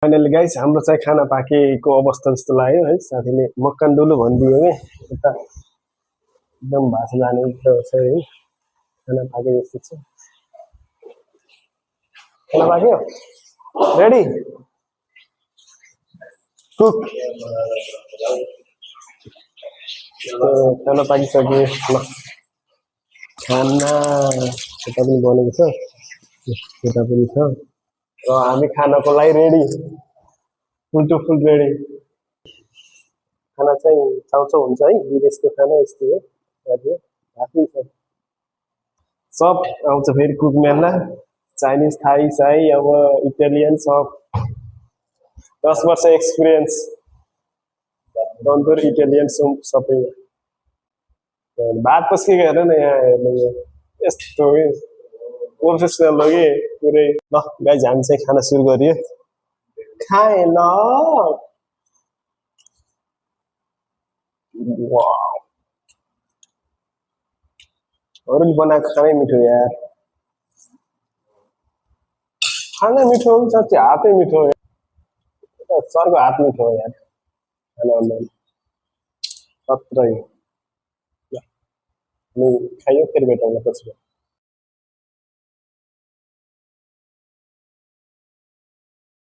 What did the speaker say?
finally guys हाम्रो चाहिँ खाना पाकेको अवस्था जस्तो लाग्यो है साथीले मक्कन डुलु भनिदियो कि यता एकदम भाषा जाने छ है खाना पाके जस्तो छ खाना पाक्यो रेडी कुक खाना पाकिसक्यो ल खाना यता पनि बनेको छ यता पनि छ र हामी खानको लागि ready full to full ready खाना चाहिँ चाउचाउ हुन्छ है विदेशको खाना यस्तो हो भातै छ सब आउँछ फेरि कुकम्यानमा चाइनिज थाई चाइ अब इटालियन सब 10 वर्ष एक्सपिरियन्स डन्टोर इटालियन सबैमा भात पस्केको हेर न यहाँ हेर्नु यस्तो प्रोफेसनल हो कि पुरै ल गाइज हामी चाहिँ खाना सुरु गरियो खाए ल अरूले बनाएको खानै मिठो यार खाना मिठो हुन्छ त्यो हातै मिठो हो सरको हात मिठो हो यार खाना बनाउनु सत्रै खाइयो फेरि भेटौँला पछि